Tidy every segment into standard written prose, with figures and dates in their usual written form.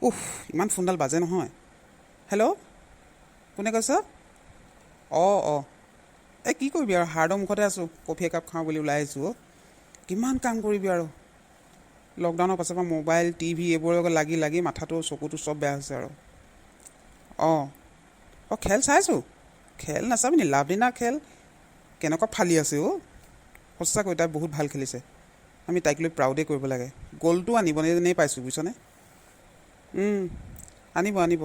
উফ, ইমান ফোনডাল বাজে নহয়। হেল্ল', কোনে কৈছ? অঁ অঁ, এই কি কৰিবি আৰু, হাৰ্ডৰ মুখতে আছোঁ। কফি একাপ খাওঁ বুলি ওলাই আহিছোঁ। অ' কিমান কাম কৰিবি আৰু, লকডাউনৰ পাছৰ পৰা মোবাইল, টিভি এইবোৰৰ লগত লাগি লাগি মাথাটো, চকুটো চব বেয়া হৈছে আৰু। অঁ অঁ, খেল চাইছোঁ। খেল নাচাবি নি? লাভলীনা খেল কেনেকুৱা ফালি আছে অ'। সঁচাকৈ তাই বহুত ভাল খেলিছে। আমি তাইক লৈ প্ৰাউডেই কৰিব লাগে। গ'লটো আনিব যেনেই পাইছোঁ, বুজিছনে? আনিব আনিব।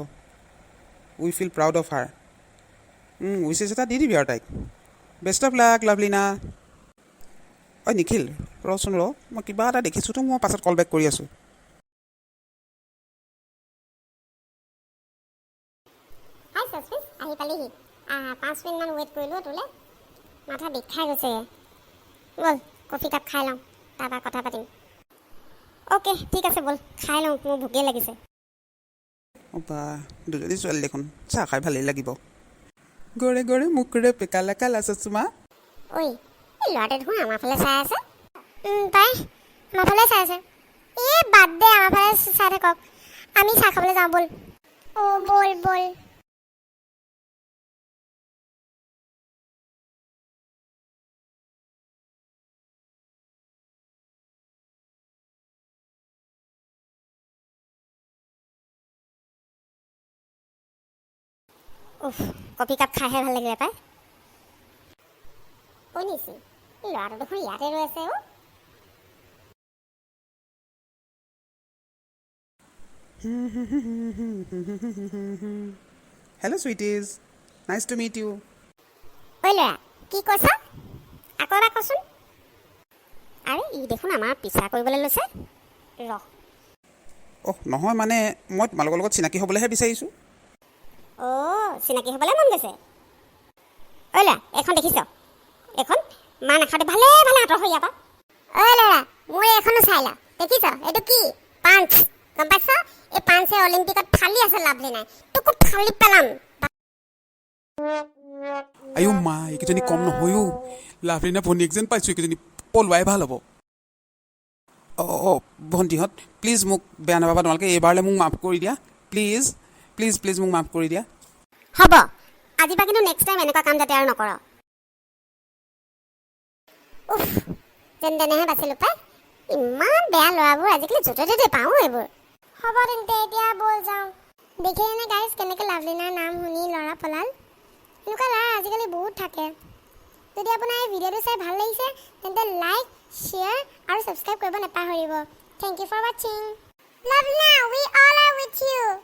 We feel proud of her. Wishes এটা দি দিবি আৰু তাইক। Best of luck, Lovlina. ঐ নিখিল, ৰচোন ৰ, মই কিবা এটা দেখিছোঁতো, মই পাছত কল বেক কৰি আছোঁ। হাই চাচমিচ, আহি পালিহি? আহা, 5 মিনিটমান ৱেইট কৰিলোঁ তোলৈ, মাথা বিষাই গৈছে। ব'ল, কফি কাপ খাই লওঁ, তাৰপৰা কথা পাতিম। অ'কে, ঠিক আছে, ব'ল খাই লওঁ, মোৰ ভোকেই লাগিছে। অ' বা, দুজনী ছোৱালী দেখোন, চাহ খাই ভালেই লাগিব। गोरे गोरे मुखड़े पे काला काला चश्मा। ঐ, এই ল'ৰাটোৱে দেখোন আমাৰ ফালে চাই আছে। তাই আমাৰ ফালে চাই আছে। এই বাদ দে, আমাৰ ফালে চাই থাকক, আমি চাহ খাবলৈ যাওঁ ব'ল। অ' ব'ল ব'ল। উফ, কফি কাপ খাইহে ভাল লাগিলে পাই। ঐ নিচি, এই ল'ৰাটো দেখোন ইয়াতে ৰৈ আছে অ'। Hello sweeties, nice to meet you. ঐ ল'ৰা, কি কৈছ? আকৌ এবাৰ কচোন। আৰে, ই দেখোন আমাৰ পিছা কৰিবলৈ লৈছে, ৰহ। অহ নহয়, মানে মই তোমালোকৰ লগত চিনাকি হ'বলৈহে বিচাৰিছোঁ। অ', চিনাকি হ'বলৈ মন গৈছে। ঐ ল'ৰা, এইখন দেখিছ? এইখন মা নাখাওঁতে ভালে ভালে আঁতৰ হৈ ইয়াৰ পৰা। ঐ ল'ৰা, মোৰ এইখনো চাই ল। দেখিছ, এইটো কি পাঞ্চ, গম পাইছ? এই পাঞ্চে অলিম্পিকত ফালি আছে লাভলীনাই, তোকো ফালি পেলাম। আয়ো মা, এইকেইজনী কম নহয় অ'। লাভলীনা ভনীয়েক যেন পাইছোঁ। এইকেইজনী পলোৱাই ভাল হ'ব। অঁ অঁ, ভণ্টিহঁত, প্লিজ মোক বেয়া নাপাবা। তোমালোকে এইবাৰলৈ মোক মাফ কৰি দিয়া। প্লিজ প্লিজ প্লিজ, মোক মাফ কৰি দিয়া। হ'ব, আজিৰ পৰা কিন্তু নেক্সট টাইম এনেকুৱা কাম যাতে আৰু নকৰ। উফ, যেন তেনেহে বাচিলোঁ পাই। ইমান বেয়া ল'ৰাবোৰ আজিকালি য'তে ত'তে পাওঁ এইবোৰ। হ'ব তেন্তে, এতিয়া ব'ল যাওঁ। দেখিলেনে গাইজ, কেনেকৈ লাভলীনাৰ নাম শুনি ল'ৰা পলাল? এনেকুৱা ল'ৰা আজিকালি বহুত থাকে। যদি আপোনাৰ এই ভিডিঅ'টো চাই ভাল লাগিছে, তেন্তে লাইক, শ্বেয়াৰ আৰু ছাবস্ক্ৰাইব কৰিব নাপাহৰিব। Thank you for watching. Lovlina, we all are with you.